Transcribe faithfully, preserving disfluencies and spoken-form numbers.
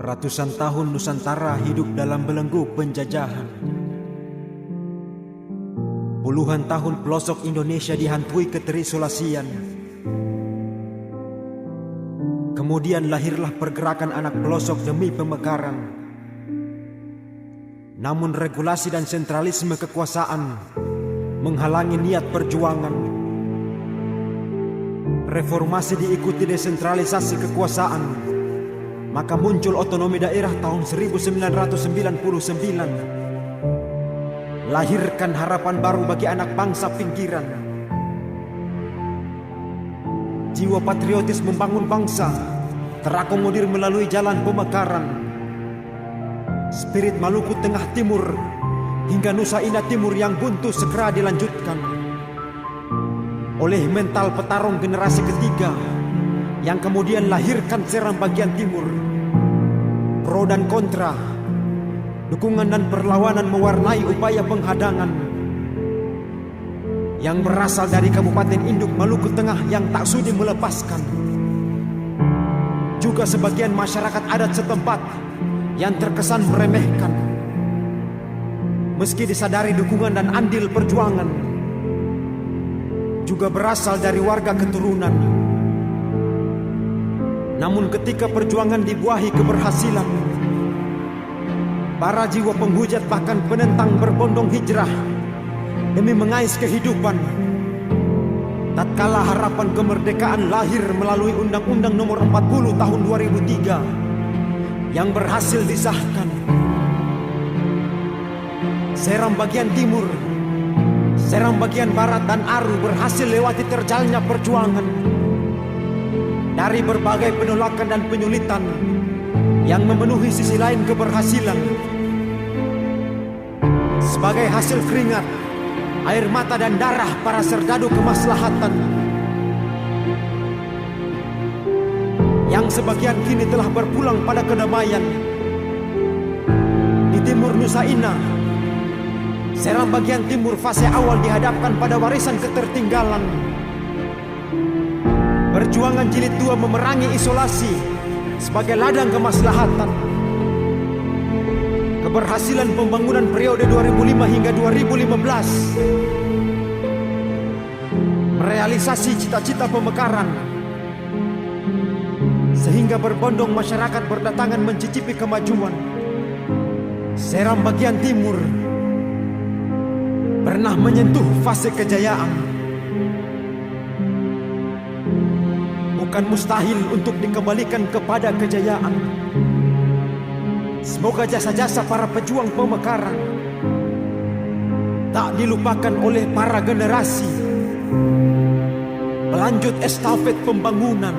Ratusan tahun Nusantara hidup dalam belenggu penjajahan. Puluhan tahun pelosok Indonesia dihantui keterisolasian. Kemudian lahirlah pergerakan anak pelosok demi pemekaran. Namun regulasi dan sentralisme kekuasaan menghalangi niat perjuangan. Reformasi diikuti desentralisasi kekuasaan, maka muncul otonomi daerah tahun seribu sembilan ratus sembilan puluh sembilan, lahirkan harapan baru bagi anak bangsa pinggiran. Jiwa patriotis membangun bangsa terakomodir melalui jalan pemekaran. Spirit Maluku Tengah Timur hingga Nusa Ina Timur yang buntu segera dilanjutkan oleh mental petarung generasi ketiga yang kemudian lahirkan Seram Bagian Timur. Pro dan kontra, dukungan dan perlawanan mewarnai upaya penghadangan yang berasal dari Kabupaten Induk Maluku Tengah yang tak sudi melepaskan. Juga sebagian masyarakat adat setempat yang terkesan meremehkan. Meski disadari dukungan dan andil perjuangan juga berasal dari warga keturunan. Namun ketika perjuangan dibuahi keberhasilan, para jiwa penghujat bahkan penentang berbondong hijrah demi mengais kehidupan. Tatkala harapan kemerdekaan lahir melalui Undang-Undang Nomor empat puluh Tahun dua ribu tiga yang berhasil disahkan, Seram Bagian Timur, Seram Bagian Barat, dan Aru berhasil lewati terjalnya perjuangan. Dari berbagai penolakan dan penyulitan yang memenuhi sisi lain keberhasilan, sebagai hasil keringat, air mata, dan darah para serdadu kemaslahatan, yang sebagian kini telah berpulang pada kedamaian. Di timur Nusa Ina, Seram Bagian Timur fase awal dihadapkan pada warisan ketertinggalan. Perjuangan Jilid Dua memerangi isolasi sebagai ladang kemaslahatan. Keberhasilan pembangunan periode dua ribu lima hingga dua ribu lima belas merealisasi cita-cita pemekaran, sehingga berbondong masyarakat berdatangan mencicipi kemajuan. Seram Bagian Timur pernah menyentuh fase kejayaan. Bukan mustahil untuk dikembalikan kepada kejayaan. Semoga jasa-jasa para pejuang pemekaran tak dilupakan oleh para generasi pelanjut estafet pembangunan.